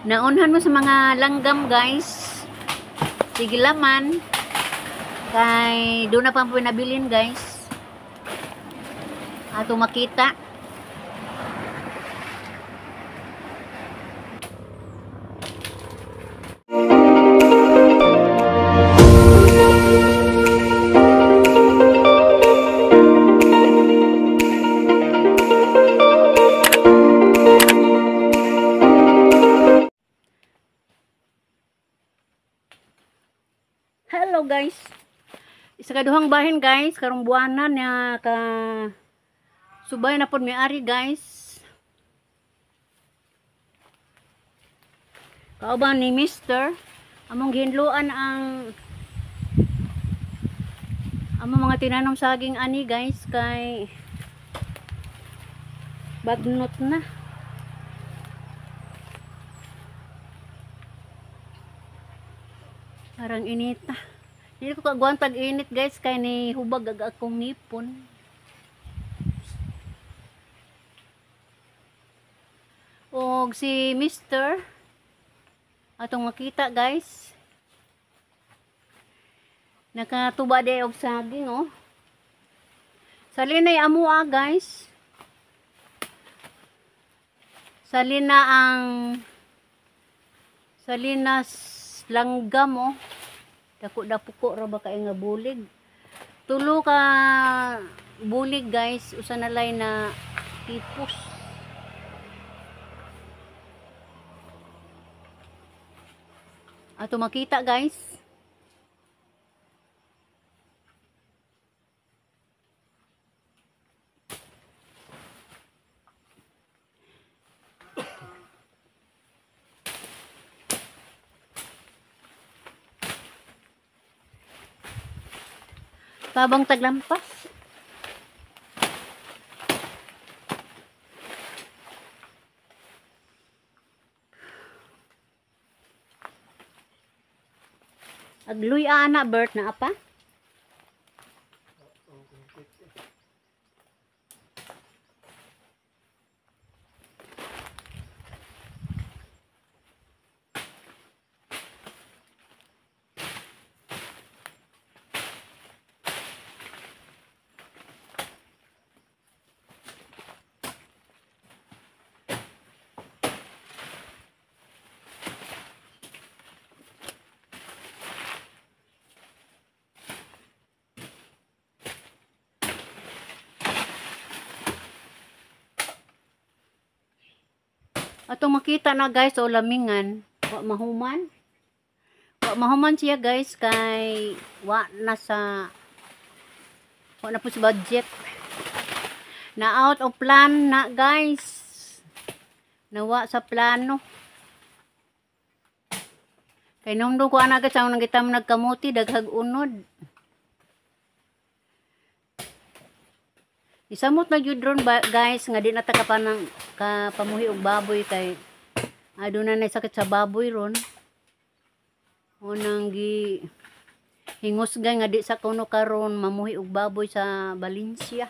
Naunhan mo sa mga langgam, guys. Sige laman. Kay doon na pang pinabilin, guys. Ato makita. Hello guys. Isa ka duhang bahin guys, karong buwanan niya ka subay na pod miari guys. Kauban ni Mister, among gihinloan ang among mga tinanom saging ani guys kay bagnot na. Parang inita. Hindi ko kagwantag init guys kay ni hubag ag akong ngipon. Og si Mister atong makita guys. Nakatuba day og saging oh. Salinay amua guys. Salina ang salinas langgam oh. Dako dapuko ra ba kay nga bulig. Tulo ka bulig guys, usa na lay na tipos. Ato makita guys. Tabang taglampas. Agluy ana Bert na apa? Atong makita na guys o lamingan, wa mahuman. Wa mahuman siya guys kay wa na sa wa na po sa budget. Na out of plan na guys. Nawa sa plano. Kay nung ko ana guys ang nangita mo nagkamuti daghag unod. Isamot na jud ron guys nga di na ta ka panang kapamuhi og baboy kay aduna na sakit sa baboy ron. Unang gi hingusgay nga di sa kuno karon mamuhi og baboy sa Valencia.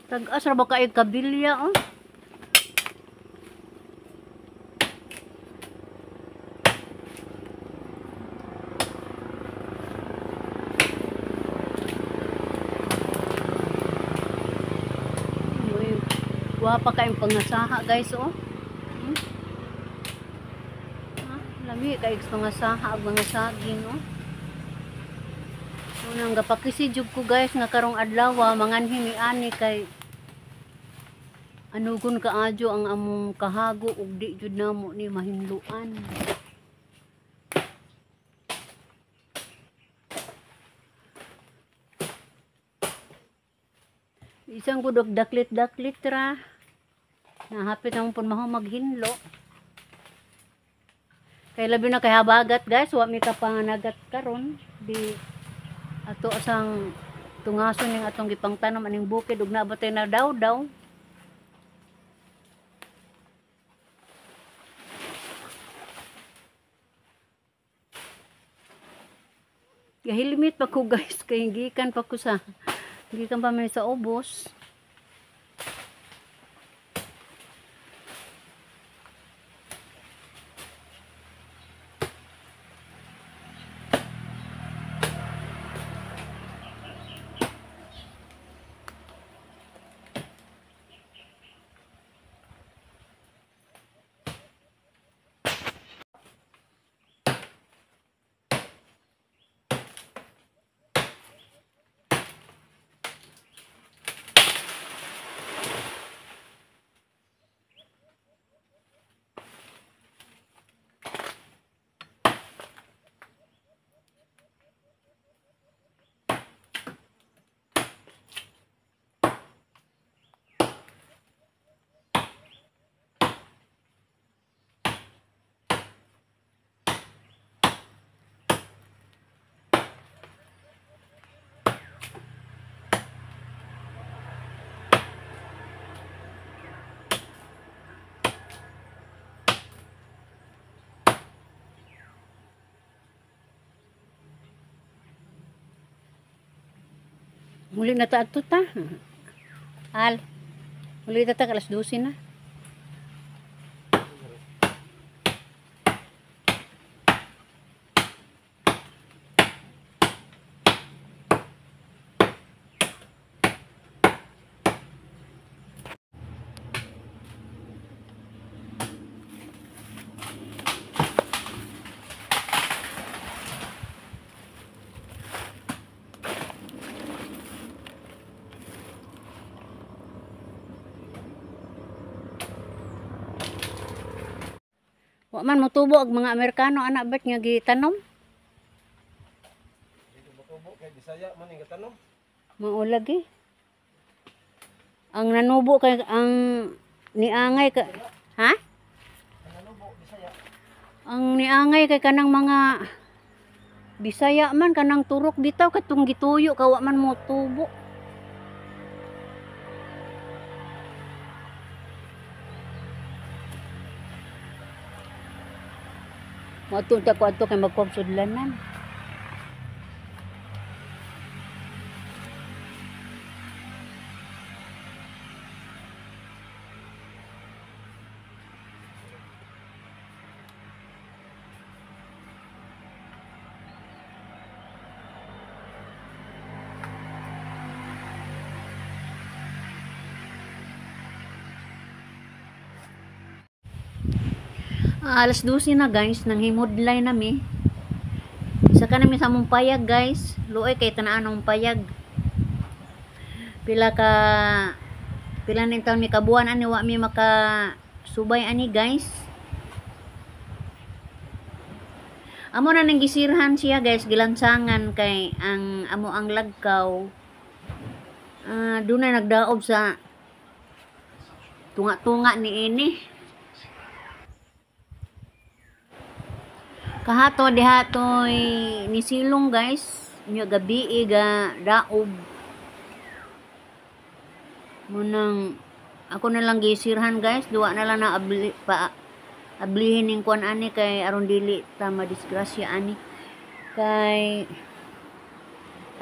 Tag-as ra ba kay kabilya oh. Uy, wa pa kayong pangasaha guys oh. Ah, lami kay pangasaha ug mga saging oh. Unang gapakisi jud ko guys nga karong adlaw manganhi mi ani kay anugon kaadyo ang among kahago ug di jud namo ni mahinluan. Isang gudok daklit-daklit ra. Nahapit naman pud maho maghinlo. Kay labi na kay habagat guys, wa mi kapanganagat karon di Ato asang tungason ning atong gipangtanom aning bukid ug naa ba tay na daw-daw. Gahilimit pa ko guys kay gikan pa ko sa gikan pa man sa ubos. Muli na ta adto ta. Al. Muli ta ta alas 12 na. Wa man motubo og mga Amerikano anak bet nga gitanom. Dito motubo kay Bisaya man ning gatanom. Mao lagi. Ang nanubo kay ang niangay ka, ha? Ang nanubo Bisaya. Ang niangay kay kanang mga Bisaya man kanang turok bitaw katong gituyo ka wa man motubo. Moadto ta ko adto kay magkuwag sudlanan. Alas 12 na guys, nang himudlay nami. Isa ka nami sa among payag guys. Luoy kay tanaan ang payag. Pila ning taon mi kabuan ani wa mi maka subay ani guys. Amo na nang gisirhan siya guys, gilansangan kay ang amo ang lagkaw. Dunay nagdaob sa tunga-tunga ni ini. Kahato diha toy nisilong guys, nya gabi ga daob. Munang ako na lang gisirhan guys, duwa na lang na abli, pa ablihin ning kuan ani kay aron dili ta madisgrasya ani. Kay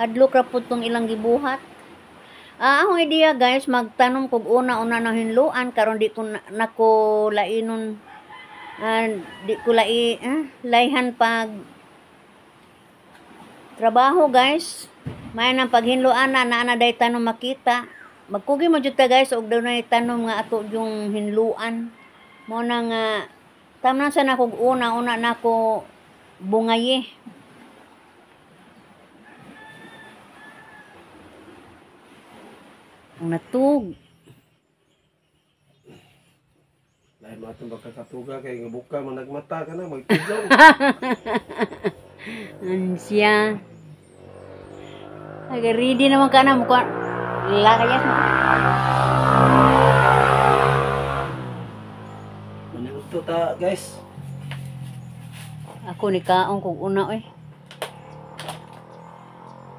hadlok ra pud tong ilang gibuhat. Akong idea guys, magtanom kog una-una na hinluan karon di ko nako lainon. Di ko layhan pag trabaho guys. May nang paghinluan na naa na day tanom makita. Magkugi mo jud ta guys og dunay tanom nga ato yung hinluan. Mo na nga tamnan sa nakog una-una nako bungaye. Ang natug. Lain mo atong pagkakatuga kay nga buka man nagmata ka na magtidlaw. Ansya. Ay, ready naman ka na mukha. Lakayas mo. Maniudto ta guys. Ako ni kaon kog una oy.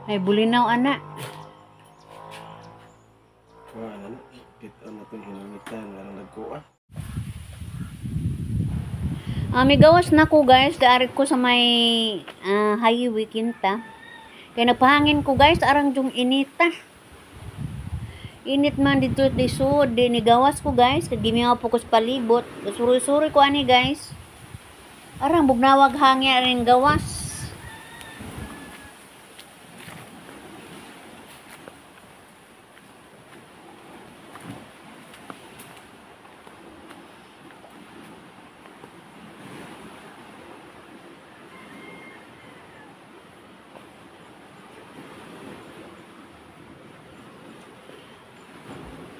Ay bulinaw ana. Kuha na. Kita na itong hinangitan nga nagkuha. Migawas na ko guys, daarit ko sa may highway kinta. Kaya nagpahangin ko guys, arang yung inita. Init man dito lisod, di nigawas ko guys, kay gimihaw po ko sa palibot. Suri-suri ko ani guys. Arang bugnawag hangin rin gawas.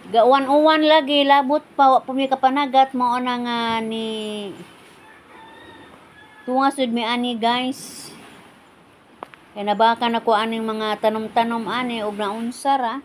Gauwan-uwan lagi labot pa wa pa mi kapanagat mao na nga ni tunga sud mi ani guys. Kay nabaka na ko aning mga tanom-tanom ani og naunsa ra.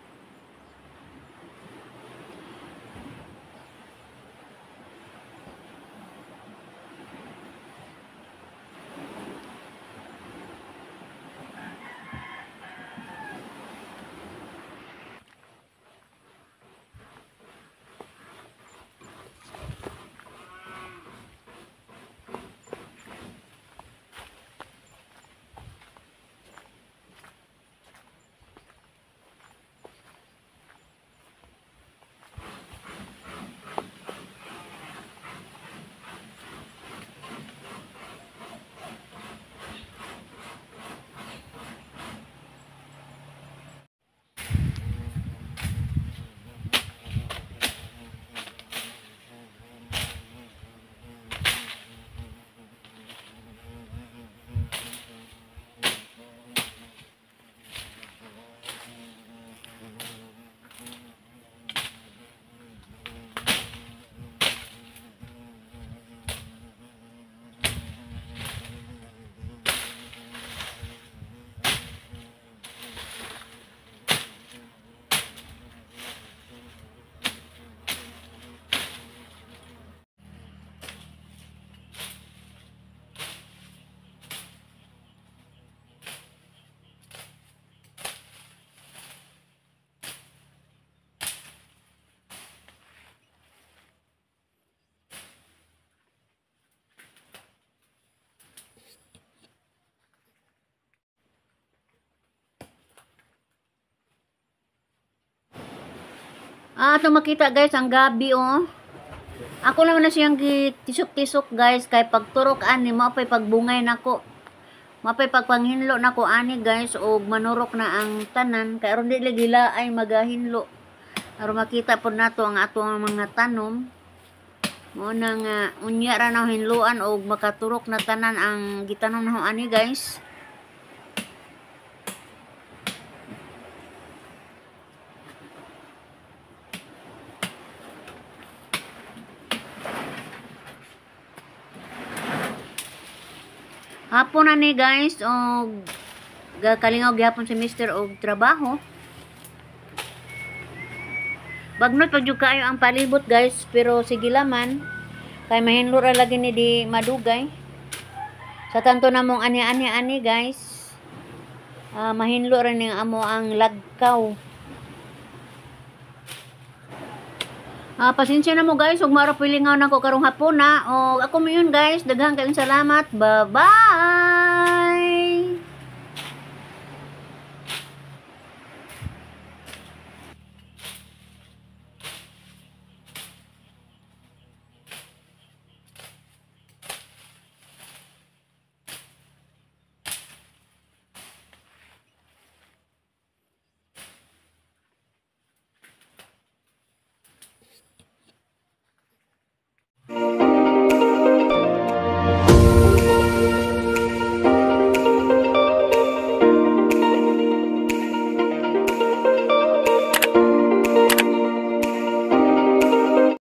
Ato makita guys ang gabi oh. Ako naman na siyang tisok-tisok guys kay pagturok ani mao pay pagbungay nako. Mao pay pagpanghinlo nako ani guys og manurok na ang tanan kay aron di lagi ay magahinlo. Aron makita pod nato ang atong mga tanom. Mao na nga unya ra na hinloan og makaturok na tanan ang gitanom nako ani guys. Hapon na ni guys og gakalingaw gihapon si mister og trabaho. Bagnot pa jud kaayo ang palibot guys, pero sige laman kay mahinlo ra lagi ni di madugay. Sa tanto namong ani-ani ani guys, mahinlo ra ning amo ang lagkaw. Pasensya na mo guys, ug mara pilingaw nako karong hapon na. Og ako mayon guys, daghang kayong salamat. Bye-bye.